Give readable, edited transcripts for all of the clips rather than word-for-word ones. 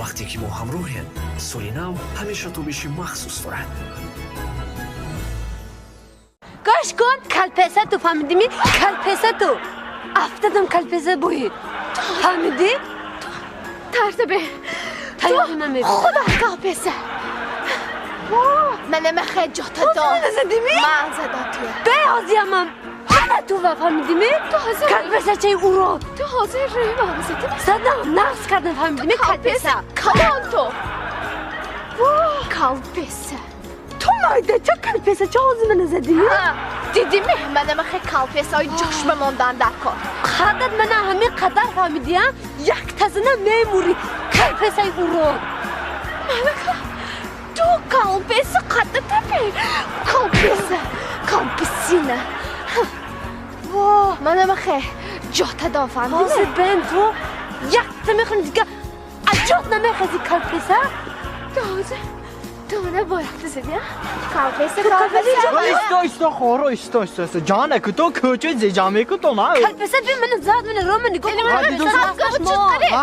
Вақте ки мо ҳамроҳем, соли нав ҳамеша тобиши махсус дорад. Гӯш кун, калпеса, ту фаҳмидими? Калпеса, ту афтадам, калпеса буи, фаҳмидӣ? Тарта бе. Тайёрӣ намебӣ. Худо, калпеса. Манама хеҷота дод. Задими? Ман задам туя. Бе, ҳозиямам мана ту ва, фаҳмидими? Ту ҳозир калпесачаи урод. Ту ҳозир рӯи ман задими? Задам, нағз кардам, фаҳмидими, калпеса. Калон ту. Калпеса. Ту майдача калпесача, ҳозир мана задими? Дидими, манама хе калпесаҳои ҷошба мондан дар кор. Қадат мана ҳамин қадар, фаҳмидия? Яктазина мемурӣ, калпесаи урод. Манака ту калпеса қадда тапи. Калпеса, калпесина. Во. Манама хе ҷота дон, фаҳмидими? Ҳозир бен, ту якта мехӯри, дига аҷот намехези, калпеса. Ту ҳозир ту мана бо якта зади, калпеса. Ту калпеса. Исто, исто, хоро, исто, исто, исто. Ҷон, аку то кӯча зеҷа мекун, на? Калпеса, би, мана зад, мана ро, мана нигоҳ.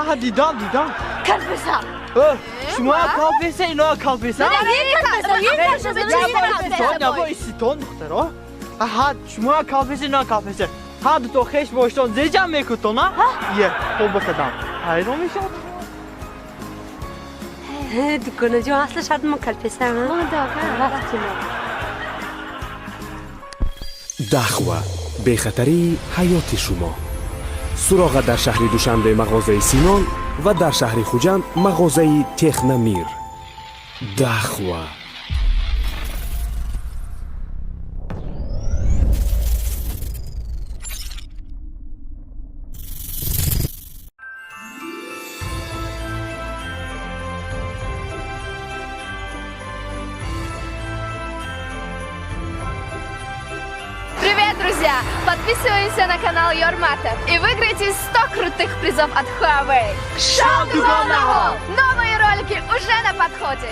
Ҳа, дидам, дидам. Калпеса. Шумо калпеса, ино калпеса. Калпеса. Иститон, духтаро. Ҳа, шумо калпеса, ино калпеса. Ҳа, дуто хеш боштон зеҷа мекунтон, а? Е, хоб бакадам. Ҳайрон мешавад. Дуконаҷон, асло шарт мо калпеса. Дахва, бехатарии ҳаёти шумо. Суроға дар шаҳри Душанбе, мағозаи Синон, ва дар шаҳри Хуҷанд, мағозаи Технамир. Дахва. Привет, друзья! Подписываемся на канал Йормата и выиграйте 100 крутых призов от Huawei. Шаб. Новые ролики уже на подходе!